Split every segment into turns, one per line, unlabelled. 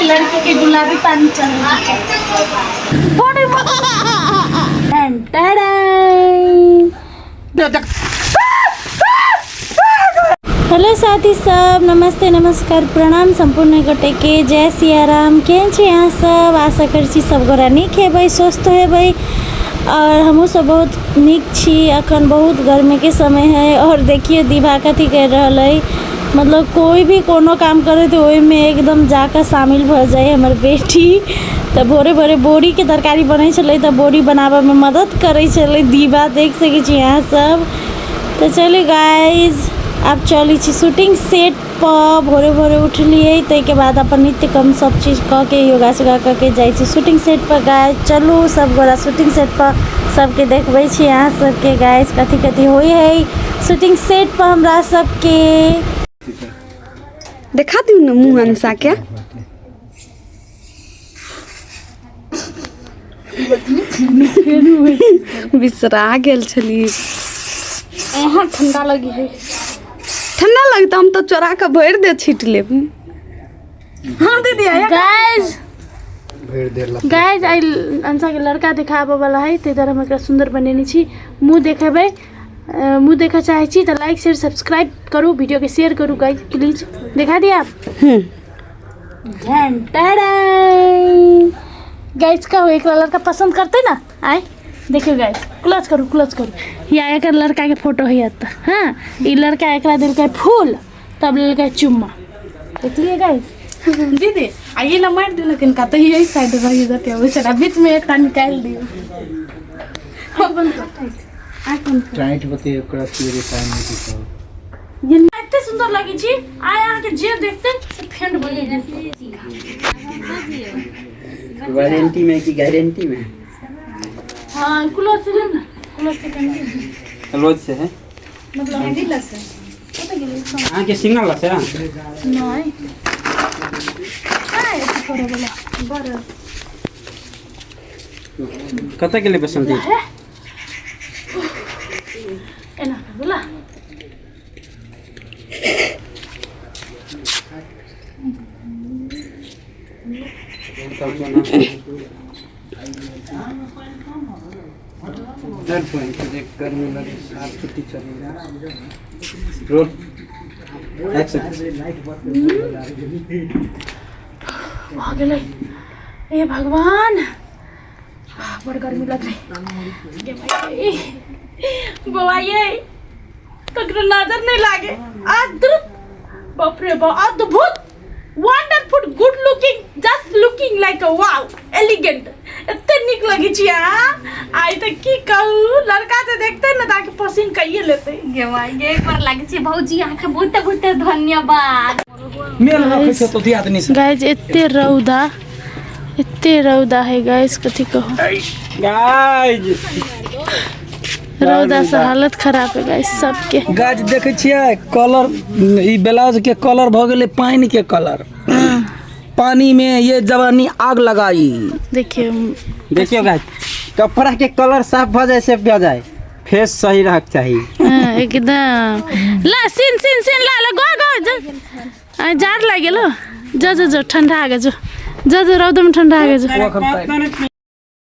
लड़की के गुलाबी पानी चढ़े। हेलो साथी सब, नमस्ते, नमस्कार, प्रणाम सम्पूर्ण गोटे के। जय सियाराम। केहन छी अहाँ सब? आशा करै छी सब गोरा नीक हेबै, स्वस्थ हेबै और हमहूँ सब बहुत नीक छी। अखन बहुत गर्मीके समय है और देखियौ दीभा कथी करि रहल है। मतलब कोइ भी कोनो काम करै तऽ ओहिमे एकदम जाकऽ शामिल भऽ जाइ हमर बेटी। तऽ भोरे भोरे बोरीके तरकारी बनै छलै तऽ बोरी बनाबऽमे मदद करै छलै दीभा, देख सकै छी अहाँ सब। तऽ चलू गाइज, आब चलै छी शूटिंग सेट पर। भोरे भोरे उठलियै, ताहिके बाद अपन नित्य कर्म सब चीज कऽ के योगा सोगा कऽ के जाइ छी शूटिंग सेट पर। गाइज चलू सब गोरा शूटिंग सेट पर, सबके देखबै छी अहाँ सबके गाइज कथी कथी होइ है शूटिंग सेट पर हमरा सबके।
देखा दियौ ने मुँह अंसा के। बिसरा गेल छली।
अहाँ ठंडा लगी है?
ठंडा लगता, हम तो चोरा के भरि दे छीट लेब।
हाँ दीदी। गाइस, गाइस, I अंसा के लड़का देखाबऽ वाला है, ताहि दुआरे हम एकरा सुन्दर बनेने छी। मुँह देखेबै, मुँह देखऽ चाहै छी तऽ लाइक शेयर सब्सक्राइब करू, वीडियोके शेयर करू गाइस प्लीज। देखा दिया आप? गाइस कहू, एकरा लड़का पसंद करते ना? आय देखियो गाइस, क्लोज करू, क्लोज करू। या एकर लड़का के फोटो है एतऽ। हाँ, ई लड़का एकरा देलकै फूल, तब लेलकै चुम्मा। देखलिए गाइस?
दीदी, आ ये ला मारि देलक इनका तऽ यही साइड रहि जेतै, ओहि साइड आ बीच में एकटा निकालि दियौ।
टाइट बते ओकरा सीधे टाइम नहीं दिखा।
एते सुन्दर लगै छी आइ, अहाँके जे देखते से फेंड बनि जेतै।
वारंटी में कि गारंटी में?
हाँ, क्लोज से ले ना, क्लोज से कनी।
क्लोज से है।
मतलब
अहाँ के सिंगल से?
नहीं, आइ अथी करे वाला बड़।
कतऽ गेलै बसंती?
एना बोला।
गर्मी लगे, साफ छुट्टी चलेगा। Roll, action.
भऽ गेलै। हे भगवान, बड़ गर्मी लगलै। गे माय, बौआ ये ककरो नजर नहि लागे। अद्भुत, बाप रे बाप, अद्भुत, wonderful, good looking, just looking like a wow, elegant. एते नीक लगै छी अहाँ आइ तऽ की कहू, लड़का जे देखते ने तऽ पसीन कैये लेतै।
गे माय गे, पर लागै छै भौजी, अहाँके बहुते बहुते धन्यवाद।
मेल रखै छै तो दियादनी से।
गाइज, एते रौदा, एते रौदा है गाइज, कथी कहू।
गाइस,
रौदा से हालत खराब है गाइस सबके।
गाछ देखै छियै कलर, ई ब्लाउज के कलर भऽ गेलै पानि के कलर। पानी में ये जवानी आग लगाई।
देखियो।
देखियो गाइस, कपड़ा के कलर साफ भऽ जाए से भऽ जाए, फेस सही रहक चाही।
हाँ, एकदम। ला सीन सीन सीन, ला ला, गो गो जा। आ, जाड़ लागि गेलो। जो जो जो, ठंडा आ जो जो जो, रौद में ठंडा आ जो।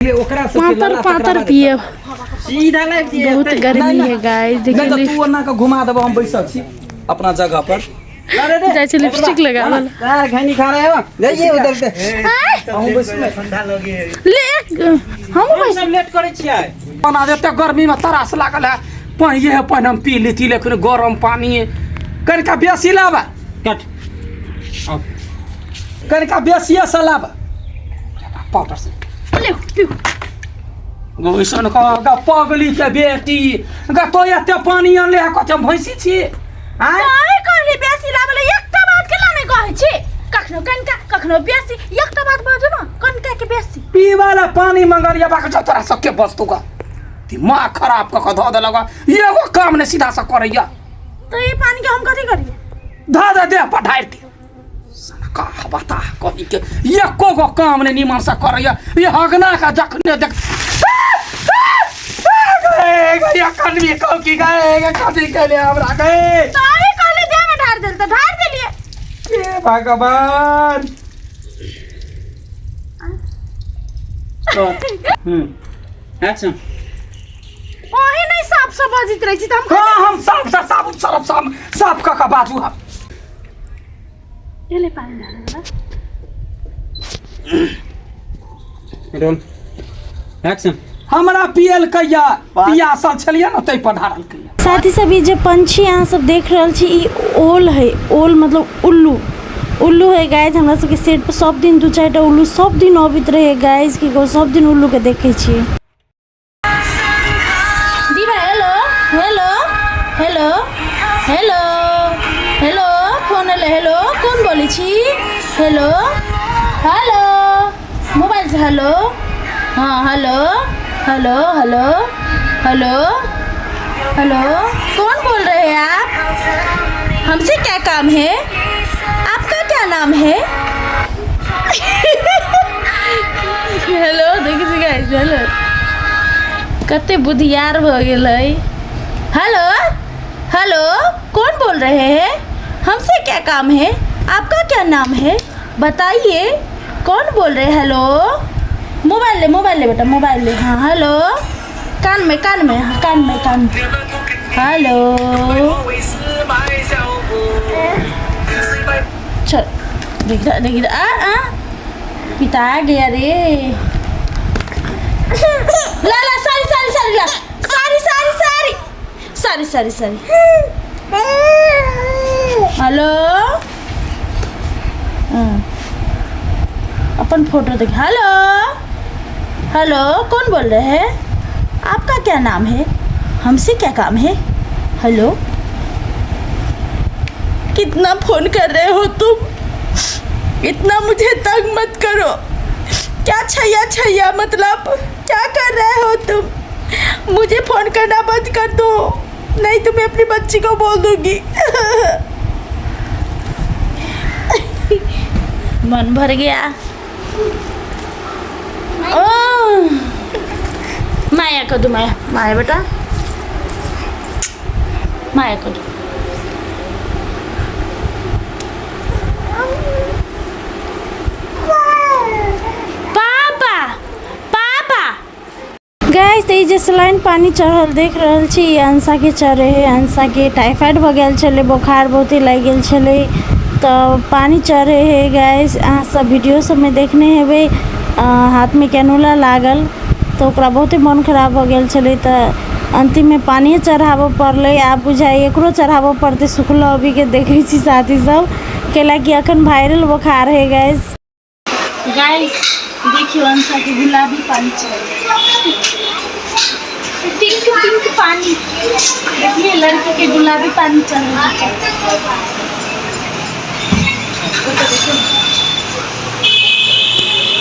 ओकरा सबके
पातर
लला
पातर
तकरा
पिए।
सीधा लाइफ।
बहुत गर्मी है गाइस।
नहि तऽ
देखिए।
तू ओना कऽ घुमा देबो, हम बैसल छी अपना जगह पर।
जाइ छै लिपस्टिक लगावल।
यार, घनी खा रहे हो, जाइए उधर से।
अहूँ बैसू ने।
ले एक हम
हम सब लेट करै छियै।
बना दे। एते गर्मी में तरास लागल है, पानि है, पानि हम पी लेती, लेकिन गरम पानी है। कनिका बेसी लाबा।
कट।
कनिका बेसिए से लाबा पाउडर से।
ले पिउ।
ओइसन कह पगली के बेटी गा, तो एते पानी अनले है, कते हम भैंसी छी आँय?
काहे कहली बेसी लाबले? एकटा बात केना नहि कहै छी? कखनो कनिका, कखनो बेसी। एकटा बात बाजू ने, कनिका के बेसी?
पीवा ला पानी मंगलिया बाक जो तोरा सबके वस्तु का दिमाग खराब कऽ कऽ धऽ देलक। एगो काम नहि सीधा से करैया।
तऽ ई पानी के हम कथी करियै?
धऽ दे, देह पर ढारि दे। का बता कही के एको गो काम नहि निमन से करैया। ये हगना का जखने देख कनवी कहू की गए, कथी केले हमरा गए?
तऽ अहीं कहली देह में ढारि देल तऽ ढारि देलियै।
हे भगवान।
कर एक्शन।
अहीं नहीं साफ से बजैत रहै छी तऽ हम
हाँ, हम साफ सा साबुन सरफ साफ साफ कऽ कऽ बाजू हम।
एले पानी ढाले ना।
Roll action.
हमरा पियल कहिया पियासल छलियै ने, ताहि पर ढारल कहिया।
साथी सब, ई जे पंछी अहाँ सब देख रहल छी, ई ओल है। ओल मतलब उल्लू, उल्लू है गाइज। हमरा सबके सेट पर सब दिन 2-4 टा उल्लू सब दिन अबैत रहे गाइज। की कहू, सब दिन उल्लू के देखे छी। दीवा, hello hello hello hello hello, phone एलै। हेलो, कोन बोलै छी? हेलो हेलो, मोबाइल से हेलो। हाँ, hello hello hello hello hello, कौन बोल रहे हैं आप? हमसे क्या काम है? आपका क्या नाम है?
हेलो, देखै छी गाइस, हेलो, कते बुधियार भऽ गेलै।
हेलो हेलो, कौन बोल रहे हैं? हमसे क्या काम है? आपका क्या नाम है? बताइए, कौन बोल रहे हैं? हेलो, मोबाइल ले, मोबाइल ले बेटा, मोबाइल ले। हाँ, हेलो, कान में, कान में, हाँ, कान में, कान में। हेलो, चल, देख रहा, देख रहा, आ आ पिता गया रे। ला ला, सॉरी सॉरी सॉरी, ला, sorry sorry sorry sorry sorry sorry. Hello, हाँ। अपन फोटो देख। हेलो हेलो, कौन बोल रहे हैं? आपका क्या नाम है? हमसे क्या काम है? हेलो, कितना फोन कर रहे हो तुम? इतना मुझे तंग मत करो। क्या छैया छैया, मतलब क्या कर रहे हो तुम? मुझे फोन करना बंद कर दो, नहीं तो मैं अपनी बच्ची को बोल दूंगी। मन भर गया। ओ माया को दो, माया, माया बेटा, माया को दो। पापा पापा। गाइस, तऽ ई जे सलाइन पानी चढ़ल देख रहल छी, ई अंशाके चढ़े है। अंशाके टाइफाइड भऽ गेल छलै, बोखार बहुते लागि गेल छलै, तऽ पानी चढ़े है। गाइस, अहाँ सब वीडियो सबमे देखने हेबै, हाथमे कैनुला लागल, तऽ ओकरा बहुते मोन खराब भऽ गेल छलै, तऽ अन्तिममे पानिए चढ़ाबऽ पड़लै। आब बुझाइए एकरो चढ़ाबऽ पड़तै सुखलो अभीके। देखै छी साथी सब, कैलाकि अखन वायरल बोखार है। गाइस, गाइस, देखियो, अंशा के गुलाबी पानी चढ़, पिंक पिंक पानी। देखिए, लड़की के गुलाबी पानी चढ़ रहा है।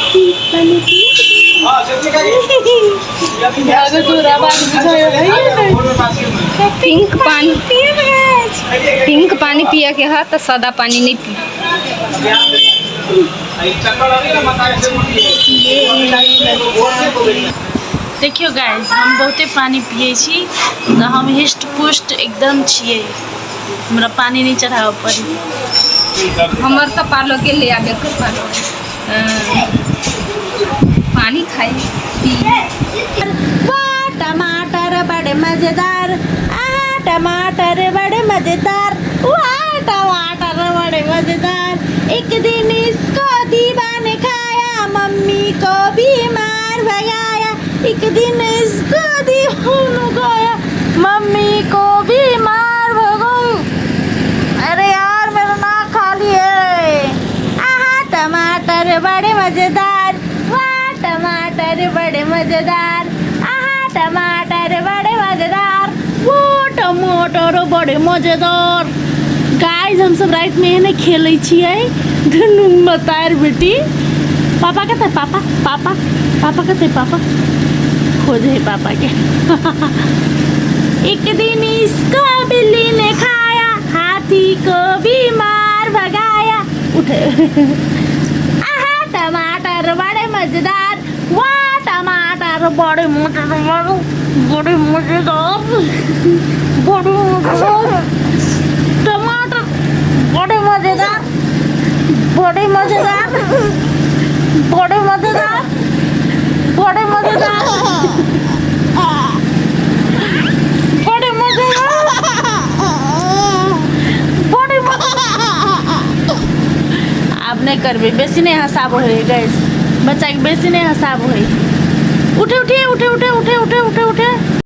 पिंक पानी, पिंक।
पिंक पानी, पिंक पानी पिया के है तो सादा पानी नहीं पी।
देखियो गाइस, हम बहुते पानी पियै छी, तऽ हम हृष्ट पुष्ट एकदम छियै। हमरा पानी नहि चढ़ाबऽ पड़ी।
हमर तऽ पालो के ले आबे के पालो पानी खाई पी।
वाह, टमाटर बड़े मजेदार, आहा, टमाटर बड़े मजेदार, वाह, टमाटर बड़े मजेदार। एक दिन इसको दीवा ने खाया, मम्मी को भी मार भगाया। एक दिन इसको दीवा ने खाया, मम्मी को भी मार भगाया। अरे यार, मेरा नाक खाली है। आहा, टमाटर बड़े मजेदार, वाह, टमाटर बड़े मजेदार, आहा, टमाटर बड़े मजेदार, वो टमाटर बड़े मजेदार। गाइस, हम सब रात में एहने खेलै छियै दुनू मतार बेटी। पापा कतऽ? पापा, पापा, पापा कतऽ? पापा खोजे है पापा के। एक दिन इसको बिल्ली ने खाया, हाथी को भी मार भगाया। उठे। आहा, टमाटर बड़े मजेदार, वाह, टमाटर बड़े मजेदार, बड़े मजेदार, बड़े मजेदार, टमाटर बड़े मजेदार, बड़े मजेदार, बड़े मजेदार, बड़े नहि करबै, बेसी नहि हँसाबऽ हइ गैस, बच्चाके बेसी नहि हँसाबऽ हइ। उठे उठे उठे उठे उठे उठे उठे उठे।